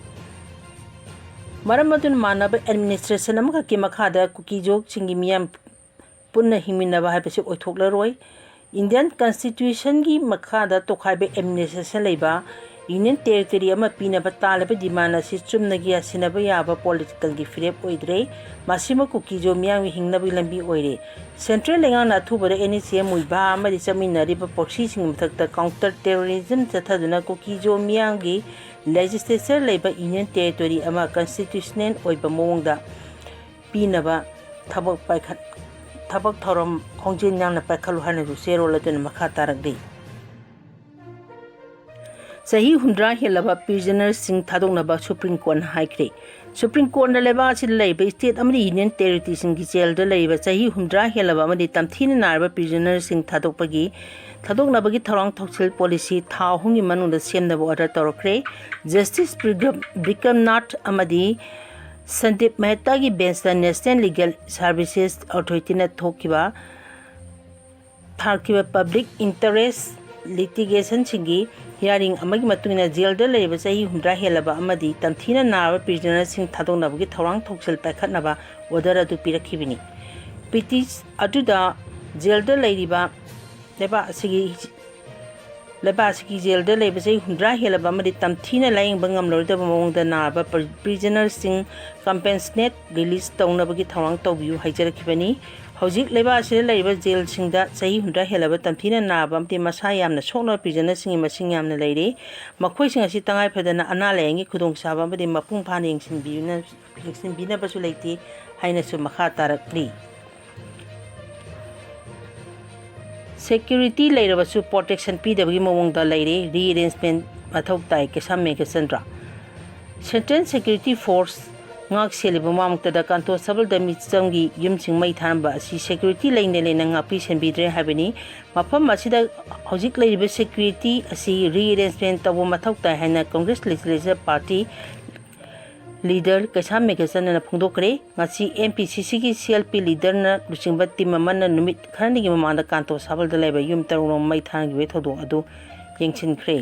ꯃꯔꯝ ꯑꯗꯨꯅ ꯃꯥꯟꯅꯕ administration ꯑꯃꯈꯛꯀꯤ ꯃꯈꯥꯗ ꯀꯨꯀꯤꯖꯣꯁꯤꯡꯒꯤ ꯃꯤꯌꯥꯝ ꯄꯨꯟꯅ ꯍꯤꯡꯃꯤꯟꯅꯕ ꯍꯥꯏꯕꯁꯤ ꯑꯣꯏꯊꯣꯛꯂꯔꯣꯏ꯫ Indian Constitutionꯒꯤ ꯃꯈꯥꯗ ꯇꯣꯈꯥꯏꯕ administration ꯂꯩꯕ ꯌꯨꯅꯤꯌꯟ ꯇꯦꯔꯤꯇꯣꯔꯤ ꯑꯃ ꯄꯤꯅꯕ ꯇꯥꯜꯂꯤꯕ ꯗꯤꯃꯥꯟ ꯑꯁꯤ ꯆꯨꯝꯅꯒꯤ ꯌꯥꯁꯤꯟꯅꯕ ꯌꯥꯕ ꯄꯣꯂꯤꯇꯤꯀꯦꯜꯒꯤ ꯐꯤꯔꯦꯞ ꯑꯣꯏꯗ꯭ꯔꯦ꯫ ꯃꯁꯤꯃꯛ ꯀꯨꯀꯤꯖꯣ ꯃꯤꯌꯥꯝꯒꯤ ꯍꯤꯡꯅꯕꯒꯤ ꯂꯝꯕꯤ ꯑꯣꯏꯔꯦ꯫ ꯁꯦꯟꯇ꯭ꯔꯦꯜ ꯂꯩꯉꯥꯛꯅ ꯑꯊꯨꯕꯗ ꯑꯦꯟ ꯑꯦꯁ ꯑꯦꯝ ꯃꯨꯏꯚꯥ ꯑꯃꯗꯤ ꯆꯠꯃꯤꯟꯅꯔꯤꯕ ꯄ꯭ꯔꯣꯛꯁꯤꯁꯤꯡꯒꯤ ꯃꯊꯛꯇ ꯀꯥꯎꯟꯇꯔ ꯇꯦꯔꯣꯔꯤꯖꯝ ꯆꯠꯊꯗꯨꯅ ꯀꯨꯀꯤꯖꯣ ꯃꯤꯌꯥꯝꯒꯤ ꯂꯦꯖꯤꯁꯂꯦꯆꯔ ꯂꯩꯕ ꯌꯨꯅꯤꯌꯟ ꯇꯦꯔꯤꯇꯣꯔꯤ ꯑꯃ ꯀꯟꯁꯇꯤꯇ꯭ꯌꯨꯁꯅꯦꯜ ꯑꯣꯏꯕ ꯃꯑꯣꯡꯗ ꯄꯤꯅꯕ ꯊꯕꯛ ꯄꯥꯏꯈꯠ-, ꯊꯕꯛ ꯊꯧꯔꯝ ꯈꯣꯡꯖꯦꯜ ꯌꯥꯡꯅ ꯄꯥꯏꯈꯠꯂꯨ ꯍꯥꯏꯅꯁꯨ ꯆꯦꯔꯣꯜ ꯑꯗꯨꯅ ꯃꯈꯥ ꯇꯥꯔꯛꯂꯤ꯫ ꯆꯍꯤ ꯍꯨꯝꯗ꯭ꯔꯥ ꯍꯦꯜꯂꯕ ꯄ꯭ꯔꯤꯖꯅꯔꯁꯤꯡ ꯊꯥꯗꯣꯛꯅꯕ ꯁꯨꯄ꯭ꯔꯤꯝ ꯀꯣꯔꯠꯅ ꯍꯥꯏꯈ꯭ꯔꯦ꯫ ꯁꯨꯄ꯭ꯔꯤꯝ ꯀꯣꯔꯠꯅ ꯂꯩꯕꯥꯛ ꯑꯁꯤꯗ ꯂꯩꯔꯤꯕ ꯁ꯭ꯇꯦꯠ ꯑꯃꯗꯤ ꯌꯨꯅꯤꯌꯟ ꯇꯦꯔꯤꯇꯣꯔꯤꯁꯤꯡꯒꯤ ꯖꯦꯜꯗ ꯂꯩꯔꯤꯕ ꯆꯍꯤ ꯍꯨꯝꯗ꯭ꯔꯥ ꯍꯦꯜꯂꯕ ꯑꯃꯗꯤ ꯇꯝꯊꯤꯅ ꯅꯥꯔꯕ ꯄ꯭ꯔꯤꯖꯅꯔꯁꯤꯡ ꯊꯥꯗꯣꯛꯄꯒꯤ, ꯊꯥꯗꯣꯛꯅꯕꯒꯤ ꯊꯧꯔꯥꯡ ꯊꯧꯁꯤꯜ ꯄꯣꯂꯤꯁꯤ ꯊꯥ ꯑꯍꯨꯝꯒꯤ ꯃꯅꯨꯡꯗ ꯁꯦꯝꯅꯕ ꯑꯣꯔꯗꯔ ꯇꯧꯔꯛꯈ꯭ꯔꯦ꯫ ꯖꯁꯇꯤꯁ ꯕꯤꯀ꯭ꯔꯝ-, ꯕꯤꯀ꯭ꯔꯝꯅꯥꯊ ꯑꯃꯗꯤ ꯁꯟꯗꯤꯞ ꯃꯦꯍꯇꯥꯒꯤ ꯕꯦꯟꯁꯇ ꯅꯦꯁꯅꯦꯜ ꯂꯤꯒꯦꯜ ꯁꯥꯔꯚꯤꯁꯦꯁ ꯑꯣꯊꯣꯔꯤꯇꯤꯅ ꯊꯣꯛꯈꯤꯕ ꯊꯥꯔꯛꯈꯤꯕ ꯄꯕ꯭ꯂꯤꯛ ꯏꯟꯇꯔꯦꯁ ꯂꯤꯇꯤꯒꯦꯁꯟꯁꯤꯡꯒꯤ ꯍꯤꯌꯥꯔꯤꯡ ꯑꯃꯒꯤ ꯃꯇꯨꯡ ꯏꯟꯅ ꯖꯦꯜꯗ ꯂꯩꯔꯤꯕ ꯆꯍꯤ ꯍꯨꯝꯗ꯭ꯔꯥ ꯍꯦꯜꯂꯕ ꯑꯃꯗꯤ ꯇꯝꯊꯤꯅ ꯅꯥꯔꯕ ꯄ꯭ꯔꯤꯖꯅꯔꯁꯤꯡ ꯊꯥꯗꯣꯛꯅꯕꯒꯤ ꯊꯧꯔꯥꯡ ꯊꯧꯁꯤꯜ ꯄꯥꯏꯈꯠꯅꯕ ꯑꯣꯔꯗꯔ ꯑꯗꯨ ꯄꯤꯔꯛꯈꯤꯕꯅꯤ꯫ ꯄꯤꯇꯤꯁ ꯑꯗꯨꯗ ꯖꯦꯜꯗ ꯂꯩꯔꯤꯕ ꯂꯩꯕꯥꯛ ꯑꯁꯤꯒꯤ, ꯂꯩꯕꯥꯛ ꯑꯁꯤꯒꯤ ꯖꯦꯜꯗ ꯂꯩꯕ ꯆꯍꯤ ꯍꯨꯝꯗ꯭ꯔꯥ ꯍꯦꯜꯂꯕ ꯑꯃꯗꯤ ꯇꯝꯊꯤꯅ ꯂꯥꯌꯦꯡꯕ ꯉꯝꯂꯔꯣꯏꯗꯕ ꯃꯑꯣꯡꯗ ꯅꯥꯔꯕ ꯄ꯭ꯔꯤ-, ꯄ꯭ꯔꯤꯖꯅꯔꯁꯤꯡ ꯀꯝꯄꯦꯟꯁꯅꯦꯠ ꯔꯤꯂꯤꯁ ꯇꯧꯅꯕꯒꯤ ꯊꯧꯔꯥꯡ ꯇꯧꯕꯤꯌꯨ ꯍꯥꯏꯖꯔꯛꯈꯤꯕꯅꯤ꯫ ꯍꯧꯖꯤꯛ ꯂꯩꯕꯥꯛ ꯑꯁꯤꯗ ꯂꯩꯔꯤꯕ ꯖꯦꯜꯁꯤꯡꯗ ꯆꯍꯤ ꯍꯨꯝꯗ꯭ꯔꯥ ꯍꯦꯜꯂꯕ ꯇꯝꯊꯤꯅ ꯅꯥꯕ ꯑꯃꯗꯤ ꯃꯁꯥ ꯌꯥꯝꯅ ꯁꯣꯛꯅꯕ ꯄ꯭ꯔꯤꯖꯅꯔꯁꯤꯡꯒꯤ ꯃꯁꯤꯡ ꯌꯥꯝꯅ ꯂꯩꯔꯤ꯫ ꯃꯈꯣꯏꯁꯤꯡ ꯑꯁꯤ ꯇꯉꯥꯏ ꯐꯗꯅ ꯑꯅꯥ ꯂꯥꯌꯦꯡꯒꯤ ꯈꯨꯗꯣꯡꯆꯥꯕ ꯑꯃꯗꯤ ꯃꯄꯨꯡ ꯐꯥꯅ ꯌꯦꯡꯁꯤꯟꯕꯤꯌꯨꯅ-, ꯌꯦꯡꯁꯤꯟꯕꯤꯅꯕꯁꯨ ꯂꯩꯇꯦ ꯍꯥꯏꯅꯁꯨ ꯃꯈꯥ ꯇꯥꯔꯛꯂꯤ꯫ ꯁꯦꯀ꯭ꯌꯨꯔꯤꯇꯤ ꯂꯩꯔꯕꯁꯨ ꯄ꯭ꯔꯣꯇꯦꯛꯁꯟ ꯄꯤꯗꯕꯒꯤ ꯃꯑꯣꯡꯗ ꯂꯩꯔꯦ꯫ ꯔꯤꯑꯦꯔꯦꯟꯖꯃꯦꯟ ꯃꯊꯧ ꯇꯥꯏ, ꯀꯩꯁꯥꯝ ꯃꯦꯘꯆꯟꯗ꯭ꯔ꯫ ꯁꯦꯟꯇ꯭ꯔꯦꯜ ꯁꯦꯀ꯭ꯌꯨꯔꯤꯇꯤ ꯐꯣꯔꯁ ꯉꯥꯛ ꯁꯦꯜꯂꯤꯕ ꯃꯃꯥꯡꯇꯗ ꯀꯥꯟꯇꯣꯟꯁꯕꯜꯗ ꯃꯤꯆꯝꯒꯤ ꯌꯨꯝꯁꯤꯡ ꯃꯩ ꯊꯥꯔꯝꯕ ꯑꯁꯤ ꯁꯦꯀ꯭ꯌꯨꯔꯤꯇꯤ ꯂꯩꯅ ꯂꯩꯅ ꯉꯥꯛꯄꯤ ꯁꯦꯟꯕꯤꯗ꯭ꯔꯦ ꯍꯥꯏꯕꯅꯤ꯫ ꯃꯐꯝ ꯑꯁꯤꯗ ꯍꯧꯖꯤꯛ ꯂꯩꯔꯤꯕ ꯁꯦꯀ꯭ꯌꯨꯔꯤꯇꯤ ꯑꯁꯤ ꯔꯤꯑꯦꯔꯦꯟꯖꯃꯦꯟ ꯇꯧꯕ ꯃꯊꯧ ꯇꯥꯏ ꯍꯥꯏꯅ ꯀꯪꯒ꯭ꯔꯦꯁ ꯂꯦꯖꯤꯁꯂꯦꯆꯔ ꯄꯥꯔꯇꯤ ꯂꯤꯗꯔ ꯀꯩꯁꯥꯝ ꯃꯦꯘꯆꯟꯗ꯭ꯔꯅ ꯐꯣꯡꯗꯣꯛꯈ꯭ꯔꯦ꯫ ꯉꯁꯤ ꯑꯦꯝ ꯄꯤ ꯁꯤ ꯁꯤꯒꯤ ꯁꯤ ꯑꯦꯜ ꯄꯤ ꯂꯤꯗꯔꯅ ꯂꯨꯆꯤꯡꯕ ꯇꯤꯝ ꯑꯃꯅ ꯅꯨꯃꯤꯠ ꯈꯔꯅꯤꯒꯤ ꯃꯃꯥꯡꯗ ꯀꯥꯟꯇꯣꯟꯁꯕꯜꯗ ꯂꯩꯕ ꯌꯨꯝ ꯇꯔꯨꯛ ꯃꯩ ꯊꯥꯔꯝꯈꯤꯕꯒꯤ ꯊꯧꯗꯣꯛ ꯑꯗꯨ ꯌꯦꯡꯁꯤꯟꯈ꯭ꯔꯦ꯫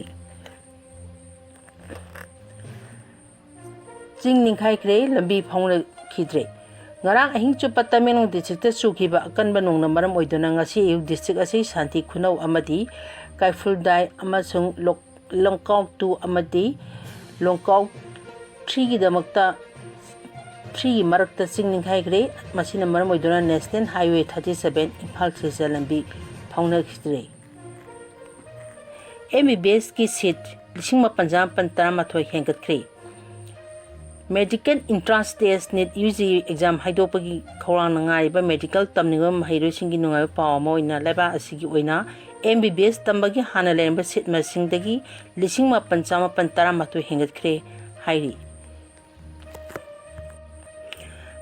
ꯆꯤꯡ ꯅꯤꯡꯈꯥꯏꯈ꯭ꯔꯦ, ꯂꯝꯕꯤ ꯐꯥꯎꯅꯈꯤꯗ꯭ꯔꯦ꯫ ꯉꯔꯥꯡ ꯑꯍꯤꯡ ꯆꯨꯞꯄ ꯇꯃꯦꯡꯂꯣꯡ ꯗꯤꯁꯇ꯭ꯔꯤꯛꯇ ꯆꯨꯈꯤꯕ ꯑꯀꯟꯕ ꯅꯣꯡꯅ ꯃꯔꯝ ꯑꯣꯏꯗꯨꯅ ꯉꯁꯤ ꯑꯌꯨꯛ ꯗꯤꯁꯇ꯭ꯔꯤꯛ ꯑꯁꯤ ꯁꯥꯟꯇꯤ ꯈꯨꯅꯧ ꯑꯃꯗꯤ ꯀꯩꯐꯨꯜꯗꯥꯏ ꯑꯃꯁꯨꯡ ꯂꯣꯛ-, ꯂꯣꯡꯀꯥꯎ ꯇꯨ ꯑꯃꯗꯤ ꯂꯣꯡꯀꯥꯎ ꯊ꯭ꯔꯤꯒꯤꯗꯃꯛꯇ, ꯊ꯭ꯔꯤꯒꯤ ꯃꯔꯛꯇ ꯆꯤꯡ ꯅꯤꯡꯈꯥꯏꯈ꯭ꯔꯦ꯫ ꯃꯁꯤꯅ ꯃꯔꯝ ꯑꯣꯏꯗꯨꯅ National Highway thirty seven Imphal Silchar ꯂꯝꯕꯤ ꯐꯥꯎꯅꯈꯤꯗ꯭ꯔꯦ꯫ MBBSꯀꯤ seat ꯂꯤꯁꯤꯡ ꯃꯥꯄꯟ ꯆꯃꯥꯄꯟ ꯇꯔꯥꯃꯥꯊꯣꯏ ꯍꯦꯟꯒꯠꯈ꯭ꯔꯦ꯫ Medical Entrance Test, NEET UG exam ꯍꯥꯏꯗꯣꯛꯄꯒꯤ ꯈꯧꯔꯥꯡꯅ ꯉꯥꯏꯔꯤꯕ medical ꯇꯝꯅꯤꯡꯕ ꯃꯍꯩꯔꯣꯏꯁꯤꯡꯒꯤ ꯅꯨꯡꯉꯥꯏꯕ ꯄꯥꯎ ꯑꯃ ꯑꯣꯏꯅ ꯂꯩꯕꯥꯛ ꯑꯁꯤꯒꯤ ꯑꯣꯏꯅ MBBS ꯇꯝꯕꯒꯤ ꯍꯥꯟꯅ ꯂꯩꯔꯝꯕ seat ꯃꯁꯤꯡꯗꯒꯤ ꯂꯤꯁꯤꯡ ꯃꯥꯄꯟ ꯆꯃꯥꯄꯟ ꯇꯔꯥꯃꯥꯊꯣꯏ ꯍꯦꯟꯒꯠꯈ꯭ꯔꯦ ꯍꯥꯏꯔꯤ꯫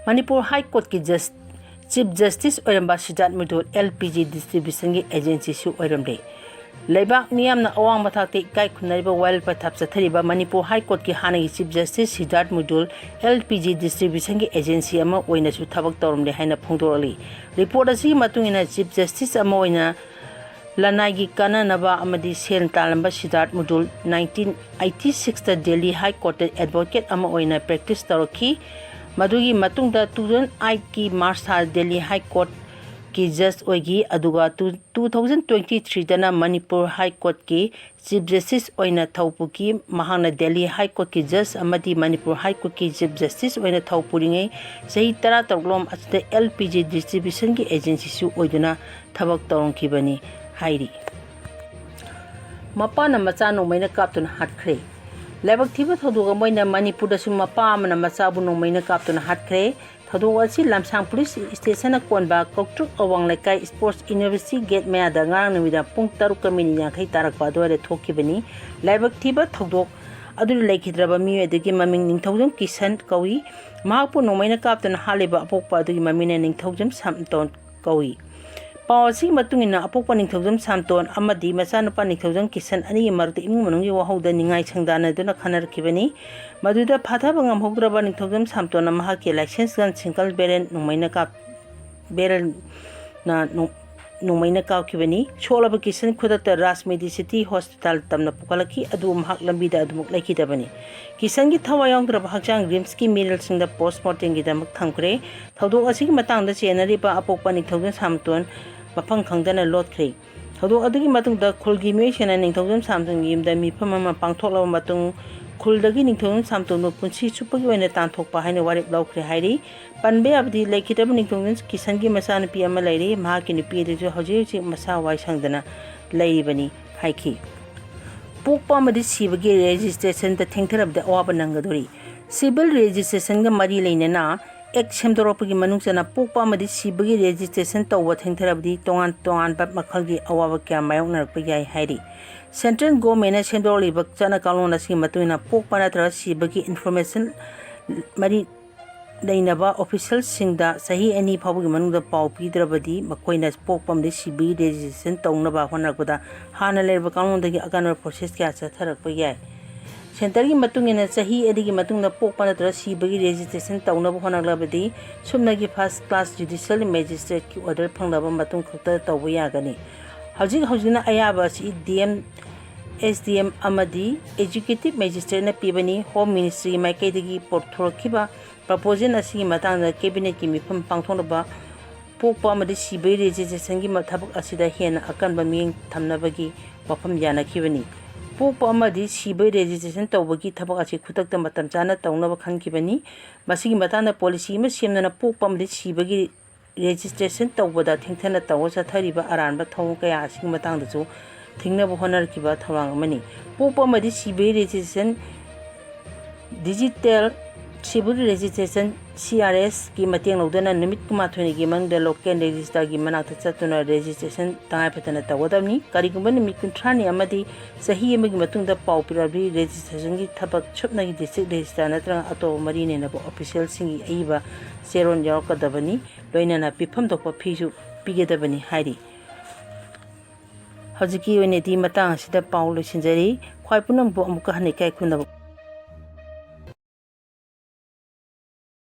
Manipur High Courtꯀꯤ Jus-, Chief Justice ꯑꯣꯏꯔꯝꯕ ꯁꯤꯗꯥꯔꯠ ꯃꯨꯗꯨꯜ LPG distributionꯒꯤ agencyꯁꯨ ꯑꯣꯏꯔꯝꯂꯦ꯫ ꯂꯩꯕꯥꯛ ꯃꯤꯌꯥꯝꯅ ꯑꯋꯥꯡꯕ ꯊꯥꯛꯇ ꯏꯀꯥꯏ ꯈꯨꯝꯅꯔꯤꯕ ꯋꯥꯌꯦꯜ ꯄꯊꯥꯞ ꯆꯠꯊꯔꯤꯕ ꯃꯅꯤꯄꯨꯔ High Courtꯀꯤ ꯍꯥꯟꯅꯒꯤ Chief Justice ꯁꯤꯗꯥꯔꯠ ꯃꯨꯗꯨꯜ LPG distributionꯒꯤ agency ꯑꯃ ꯑꯣꯏꯅꯁꯨ ꯊꯕꯛ ꯇꯧꯔꯝꯂꯦ ꯍꯥꯏꯅ ꯐꯣꯡꯗꯣꯔꯛꯂꯤ꯫ Report ꯑꯁꯤꯒꯤ ꯃꯇꯨꯡ ꯏꯟꯅ, Chief Justice ꯑꯃ ꯑꯣꯏꯅ ꯂꯅꯥꯏꯒꯤ ꯀꯥꯟꯅꯅꯕ ꯑꯃꯗꯤ ꯁꯦꯜ ꯇꯥꯜꯂꯝꯕ ꯁꯤꯗꯥꯔꯠ ꯃꯨꯗꯨꯜ nineteen eighty sixꯇ Delhi High Courtꯇ advocate ꯑꯃ ꯑꯣꯏꯅ practice ꯇꯧꯔꯛꯈꯤ꯫ ꯃꯗꯨꯒꯤ ꯃꯇꯨꯡꯗ two thousand eightꯀꯤ March ꯊꯥꯗ Delhi High Courtꯀꯤ judge ꯑꯣꯏꯈꯤ, ꯑꯗꯨꯒ two, two thousand twenty threeꯗꯅ Manipur High Courtꯀꯤ Chief Justice ꯑꯣꯏꯅ ꯊꯧ ꯄꯨꯈꯤ꯫ ꯃꯍꯥꯛꯅ Delhi High Courtꯀꯤ judge ꯑꯃꯗꯤ ꯃꯅꯤꯄꯨꯔ High Courtꯀꯤ Chief Justice ꯑꯣꯏꯅ ꯊꯧ ꯄꯨꯔꯤꯉꯩ ꯆꯍꯤ ꯇꯔꯥꯇꯔꯨꯛ ꯂꯣꯝ ꯑꯁꯤꯗ LPG distributionꯒꯤ agencyꯁꯨ ꯑꯣꯏꯗꯨꯅ ꯊꯕꯛ ꯇꯧꯔꯝꯈꯤꯕꯅꯤ ꯍꯥꯏꯔꯤ꯫ ꯃꯄꯥꯅ ꯃꯆꯥ ꯅꯣꯡꯃꯩꯅ ꯀꯥꯞꯇꯨꯅ ꯍꯥꯠꯈ꯭ꯔꯦ꯫ ꯂꯥꯏꯕꯛ ꯊꯤꯕ ꯊꯧꯗꯣꯛ ꯑꯃ ꯑꯣꯏꯅ ꯃꯅꯤꯄꯨꯔꯗꯁꯨ ꯃꯄꯥ ꯑꯃꯅ ꯃꯆꯥꯕꯨ ꯅꯣꯡꯃꯩꯅ ꯀꯥꯞꯇꯨꯅ ꯍꯥꯠꯈ꯭ꯔꯦ꯫ ꯊꯧꯗꯣꯛ ꯑꯁꯤ ꯂꯝꯁꯥꯡ police stationꯅ ꯀꯣꯟꯕ ꯀꯧꯇ꯭ꯔꯨꯛ ꯑꯋꯥꯡ ꯂꯩꯀꯥꯏ Sports University gate ꯃꯌꯥꯗ ꯉꯔꯥꯡ ꯅꯨꯃꯤꯗꯥꯡ ꯄꯨꯡ ꯇꯔꯨꯛꯀ minute ꯌꯥꯡꯈꯩ ꯇꯥꯔꯛꯄ ꯑꯗꯨꯋꯥꯏꯗ ꯊꯣꯛꯈꯤꯕꯅꯤ꯫ ꯂꯥꯏꯕꯛ ꯊꯤꯕ ꯊꯧꯗꯣꯛ ꯑꯗꯨꯗ ꯂꯩꯈꯤꯗ꯭ꯔꯕ ꯃꯤꯑꯣꯏ ꯑꯗꯨꯒꯤ ꯃꯃꯤꯡ ꯅꯤꯡꯊꯧꯖꯝ ꯀꯤꯁꯟ ꯀꯧꯏ꯫ ꯃꯍꯥꯛꯄꯨ ꯅꯣꯡꯃꯩꯅ ꯀꯥꯞꯇꯨꯅ ꯍꯥꯠꯂꯤꯕ ꯑꯄꯣꯛꯄ ꯑꯗꯨꯒꯤ ꯃꯃꯤꯡꯅ ꯅꯤꯡꯊꯧꯖꯝ ꯁꯥꯝꯇꯣꯟ ꯀꯧꯏ꯫ ꯄꯥꯎ ꯑꯁꯤꯒꯤ ꯃꯇꯨꯡ ꯏꯟꯅ, ꯑꯄꯣꯛꯄ ꯅꯤꯡꯊꯧꯖꯝ ꯁꯥꯝꯇꯣꯟ ꯑꯃꯗꯤ ꯃꯆꯥꯅꯨꯄꯥ ꯅꯤꯡꯊꯧꯖꯝ ꯀꯤꯁꯟ ꯑꯅꯤꯒꯤ ꯃꯔꯛꯇ ꯏꯃꯨꯡ ꯃꯅꯨꯡꯒꯤ ꯋꯥꯍꯧꯗ ꯅꯤꯡꯉꯥꯏ ꯁꯪꯗꯥꯅꯗꯨꯅ ꯈꯟꯅꯔꯛꯈꯤꯕꯅꯤ꯫ ꯃꯗꯨꯗ ꯐꯥꯊꯕ ꯉꯝꯍꯧꯗ꯭ꯔꯕ ꯅꯤꯡꯊꯧꯖꯝ ꯁꯥꯝꯇꯣꯟꯅ ꯃꯍꯥꯛꯀꯤ licensed gun single barrel ꯅꯣꯡꯃꯩꯅ ꯀꯥꯞ-, barrelꯅ ꯅꯣꯡ-, ꯅꯣꯡꯃꯩꯅ ꯀꯥꯞꯈꯤꯕꯅꯤ꯫ ꯁꯣꯛꯂꯕ ꯀꯤꯁꯟ ꯈꯨꯗꯛꯇ ꯔꯥꯖ ꯃꯦꯗꯤꯁꯤꯇꯤ hospital ꯇꯝꯅ ꯄꯨꯈꯠꯂꯛꯈꯤ, ꯑꯗꯨꯕꯨ ꯃꯍꯥꯛ ꯂꯝꯕꯤꯗ ꯑꯗꯨꯃꯛ ꯂꯩꯈꯤꯗꯕꯅꯤ꯫ ꯀꯤꯁꯟꯒꯤ ꯊꯋꯥꯏ ꯌꯥꯎꯗ꯭ꯔꯕ ꯍꯛꯆꯥꯡ RIMSꯀꯤ ꯃꯤꯔꯦꯜꯁꯤꯡꯗ postmortemꯒꯤꯗꯃꯛ ꯊꯝꯈ꯭ꯔꯦ꯫ ꯊꯧꯗꯣꯛ ꯑꯁꯤꯒꯤ ꯃꯇꯥꯡꯗ ꯆꯦꯟꯅꯔꯤꯕ ꯑꯄꯣꯛꯄ ꯅꯤꯡꯊꯧꯖꯝ ꯁꯥꯝꯇꯣꯟ ꯃꯐꯝ ꯈꯪꯗꯅ ꯂꯣꯠꯈ꯭ꯔꯦ꯫ ꯊꯧꯗꯣꯛ ꯑꯗꯨꯒꯤ ꯃꯇꯨꯡꯗ ꯈꯨꯜꯒꯤ ꯃꯤꯑꯣꯏꯁꯤꯡꯅ ꯅꯤꯡꯊꯧꯖꯝ ꯁꯥꯝꯇꯣꯟꯒꯤ ꯌꯨꯝꯗ ꯃꯤꯐꯝ ꯑꯃ ꯄꯥꯡꯊꯣꯛꯂꯕ ꯃꯇꯨꯡ, ꯈꯨꯜꯗꯒꯤ ꯅꯤꯡꯊꯧꯖꯝ ꯁꯥꯝꯇꯣꯟꯕꯨ ꯄꯨꯟꯁꯤ ꯆꯨꯞꯄꯒꯤ ꯑꯣꯏꯅ ꯇꯥꯟꯊꯣꯛꯄ ꯍꯥꯏꯅ ꯋꯥꯔꯦꯞ ꯂꯧꯈ꯭ꯔꯦ ꯍꯥꯏꯔꯤ꯫ ꯄꯟꯕ ꯌꯥꯕꯗꯤ, ꯂꯩꯈꯤꯗ꯭ꯔꯕ ꯅꯤꯡꯊꯧꯖꯝ ꯀꯤꯁꯟꯒꯤ ꯃꯆꯥꯅꯨꯄꯤ ꯑꯃ ꯂꯩꯔꯤ꯫ ꯃꯍꯥꯛꯀꯤ ꯅꯨꯄꯤ ꯑꯗꯨꯁꯨ ꯍꯧꯖꯤꯛ ꯍꯧꯖꯤꯛ ꯃꯁꯥ ꯋꯥꯏ ꯁꯪꯗꯅ ꯂꯩꯔꯤꯕꯅꯤ ꯍꯥꯏꯈꯤ꯫ ꯄꯣꯛꯄ ꯑꯃꯗꯤ ꯁꯤꯕꯒꯤ ꯔꯦꯖꯤꯁꯇ꯭ꯔꯦꯁꯟꯗ ꯊꯦꯡꯊꯔꯕꯗꯤ ꯑꯋꯥꯕ ꯅꯪꯒꯗꯣꯔꯤ꯫ ꯁꯤꯚꯤꯜ ꯔꯦꯖꯤꯁꯇ꯭ꯔꯦꯁꯟꯒ ꯃꯔꯤ ꯂꯩꯅꯅ ꯑꯦꯛ ꯁꯦꯝꯗꯣꯔꯛꯄꯒꯤ ꯃꯅꯨꯡ ꯆꯟꯅ ꯄꯣꯛꯄ ꯑꯃꯗꯤ ꯁꯤꯕꯒꯤ ꯔꯦꯖꯤꯁꯇ꯭ꯔꯦꯁꯟ ꯇꯧꯕ ꯊꯦꯡꯊꯔꯕꯗꯤ ꯇꯣꯉꯥꯟ ꯇꯣꯉꯥꯟꯕ ꯃꯈꯜꯒꯤ ꯑꯋꯥꯕ ꯀꯌꯥ ꯃꯥꯌꯣꯛꯅꯔꯛꯄ ꯌꯥꯏ ꯍꯥꯏꯔꯤ꯫ ꯁꯦꯟꯇ꯭ꯔꯦꯜ ꯒꯣꯔꯃꯦꯟꯅ ꯁꯦꯝꯗꯣꯔꯛꯂꯤꯕ ꯆꯠꯅ ꯀꯥꯡꯂꯣꯟ ꯑꯁꯤꯒꯤ ꯃꯇꯨꯡ ꯏꯟꯅ ꯄꯣꯛꯄ ꯅꯠꯇ꯭ꯔꯒ ꯁꯤꯕꯒꯤ ꯏꯟꯐꯣꯔꯃꯦꯁꯟ ꯃꯔꯤ ꯂꯩꯅꯕ ꯑꯣꯐꯤꯁꯦꯜꯁꯤꯡꯗ ꯆꯍꯤ ꯑꯅꯤ ꯐꯥꯎꯕꯒꯤ ꯃꯅꯨꯡꯗ ꯄꯥꯎ ꯄꯤꯗ꯭ꯔꯕꯗꯤ ꯃꯈꯣꯏꯅ ꯄꯣꯛꯄ ꯑꯃꯗꯤ ꯁꯤꯕꯒꯤ ꯔꯦꯖꯤꯁꯇ꯭ꯔꯦꯁꯟ ꯇꯧꯅꯕ ꯍꯣꯠꯅꯔꯛꯄꯗ ꯍꯥꯟꯅ ꯂꯩꯔꯕ ꯀꯥꯡꯂꯣꯟꯗꯒꯤ ꯑꯀꯟꯕ ꯄ꯭ꯔꯣꯁꯦꯁ ꯀꯌꯥ ꯆꯠꯊꯔꯛꯄ ꯌꯥꯏ꯫ ꯁꯦꯟꯇꯔꯒꯤ ꯃꯇꯨꯡ ꯏꯟꯅ ꯆꯍꯤ ꯑꯅꯤꯒꯤ ꯃꯇꯨꯡꯗ ꯄꯣꯛꯄ ꯅꯠꯇ꯭ꯔꯒ ꯁꯤꯕꯒꯤ ꯔꯦꯖꯤꯁꯇ꯭ꯔꯦꯁꯟ ꯇꯧꯅꯕ ꯍꯣꯠꯅꯔꯛꯂꯕꯗꯤ ꯁꯨꯞꯅꯒꯤ ꯐꯥꯔꯁ ꯀ꯭ꯂꯥꯁ ꯖꯨꯗꯤꯁꯤꯌꯦꯜ ꯃꯦꯖꯤꯁꯇ꯭ꯔꯦꯠꯀꯤ ꯑꯣꯔꯗꯔ ꯐꯪꯂꯕ ꯃꯇꯨꯡ ꯈꯛꯇ ꯇꯧꯕ ꯌꯥꯒꯅꯤ꯫ ꯍꯧꯖꯤꯛ ꯍꯧꯖꯤꯛꯅ ꯑꯌꯥꯕ ꯑꯁꯤ D M, S D M ꯑꯃꯗꯤ ꯑꯦꯛꯖꯤꯀ꯭ꯌꯨꯇꯤꯚ ꯃꯦꯖꯤꯁꯇ꯭ꯔꯦꯠꯅ ꯄꯤꯕꯅꯤ꯫ ꯍꯣꯝ ꯃꯤꯅꯤꯁꯇ꯭ꯔꯤꯒꯤ ꯃꯥꯏꯀꯩꯗꯒꯤ ꯄꯨꯊꯣꯔꯛꯈꯤꯕ ꯄ꯭ꯔꯄꯣꯖꯦꯜ ꯑꯁꯤꯒꯤ ꯃꯇꯥꯡꯗ ꯀꯦꯕꯤꯅꯦꯠꯀꯤ ꯃꯤꯐꯝ ꯄꯥꯡꯊꯣꯛꯅꯕ ꯄꯣꯛꯄ ꯑꯃꯗꯤ ꯁꯤꯕꯒꯤ ꯔꯦꯖꯤꯁꯇ꯭ꯔꯦꯁꯟꯒꯤ ꯃ-, ꯊꯕꯛ ꯑꯁꯤꯗ ꯍꯦꯟꯅ ꯑꯀꯟꯕ ꯃꯤꯠꯌꯦꯡ ꯊꯝꯅꯕꯒꯤ ꯋꯥꯐꯝ ꯌꯥꯅꯈꯤꯕꯅꯤ꯫ ꯄꯣꯛꯄ ꯑꯃꯗꯤ ꯁꯤꯕꯒꯤ ꯔꯦꯖꯤꯁꯇ꯭ꯔꯦꯁꯟ ꯇꯧꯕꯒꯤ ꯊꯕꯛ ꯑꯁꯤ ꯈꯨꯗꯛꯇ ꯃꯇꯝ ꯆꯥꯅ ꯇꯧꯅꯕ ꯈꯟꯈꯤꯕꯅꯤ꯫ ꯃꯁꯤꯒꯤ ꯃꯇꯥꯡꯗ ꯄꯣꯂꯤꯁꯤ ꯑꯃ ꯁꯦꯝꯗꯨꯅ ꯄꯣꯛꯄ ꯑꯃꯗꯤ ꯁꯤꯕꯒꯤ ꯔꯦꯖꯤꯁꯇ꯭ꯔꯦꯁꯟ ꯇꯧꯕꯗ ꯊꯦꯡꯊꯅ ꯇꯧꯔ ꯆꯠꯊꯔꯤꯕ ꯑꯔꯥꯟꯕ ꯊꯧꯑꯣꯡ ꯀꯌꯥ ꯑꯁꯤꯒꯤ ꯃꯇꯥꯡꯗꯁꯨ ꯊꯤꯡꯅꯕ ꯍꯣꯠꯅꯔꯛꯈꯤꯕ ꯊꯧꯔꯥꯡ ꯑꯃꯅꯤ꯫ ꯄꯣꯛꯄ ꯑꯃꯗꯤ ꯁꯤꯕꯒꯤ registration digital civil registration, C R ꯑꯦꯁꯀꯤ ꯃꯇꯦꯡ ꯂꯧꯗꯨꯅ ꯅꯨꯃꯤꯠ ꯀꯨꯟꯃꯥꯊꯣꯏꯅꯤꯒꯤ ꯃꯅꯨꯡꯗ ꯂꯣꯀꯦꯜ ꯔꯦꯖꯤꯁꯇ꯭ꯔꯥꯔꯒꯤ ꯃꯅꯥꯛꯇ ꯆꯠꯇꯨꯅ ꯔꯦꯖꯤꯁꯇ꯭ꯔꯦꯁꯟ ꯇꯉꯥꯏꯐꯗꯅ ꯇꯧꯒꯗꯕꯅꯤ꯫ ꯀꯔꯤꯒꯨꯝꯕ ꯅꯨꯃꯤꯠ ꯀꯨꯟꯊ꯭ꯔꯥꯅꯤ ꯑꯃꯗꯤ ꯆꯍꯤ ꯑꯃꯒꯤ ꯃꯇꯨꯡꯗ ꯄꯥꯎ ꯄꯤꯔꯛꯂꯕꯗꯤ ꯔꯦꯖꯤꯁꯇ꯭ꯔꯦꯁꯟꯒꯤ ꯊꯕꯛ ꯁꯨꯞꯅꯒꯤ ꯗꯤꯁꯇ꯭ꯔꯤꯛ ꯔꯦꯖꯤꯁꯇ꯭ꯔꯥꯔ ꯅꯠꯇ꯭ꯔꯒ ꯑꯇꯣꯞꯄ ꯃꯔꯤ ꯂꯩꯅꯕ ꯑꯣꯐꯤꯁꯤꯌꯦꯜꯁꯤꯡꯒꯤ ꯑꯏꯕ ꯆꯦꯔꯣꯜ ꯌꯥꯎꯔꯛꯀꯗꯕꯅꯤ꯫ ꯂꯣꯏꯅꯅ ꯄꯤꯐꯝ ꯊꯣꯛꯄ ꯐꯤꯁꯨ ꯄꯤꯒꯗꯕꯅꯤ ꯍꯥꯏꯔꯤ꯫ ꯍꯧꯖꯤꯛꯀꯤ ꯑꯣꯏꯅꯗꯤ ꯃꯇꯥꯡ ꯑꯁꯤꯗ ꯄꯥꯎ ꯂꯣꯏꯁꯤꯟꯖꯔꯤ꯫ ꯈ꯭ꯋꯥꯏ ꯄꯨꯝꯅꯃꯛꯄꯨ ꯑꯃꯨꯛꯀ ꯍꯟꯅ ꯏꯀꯥꯏ ꯈꯨꯝꯅꯕ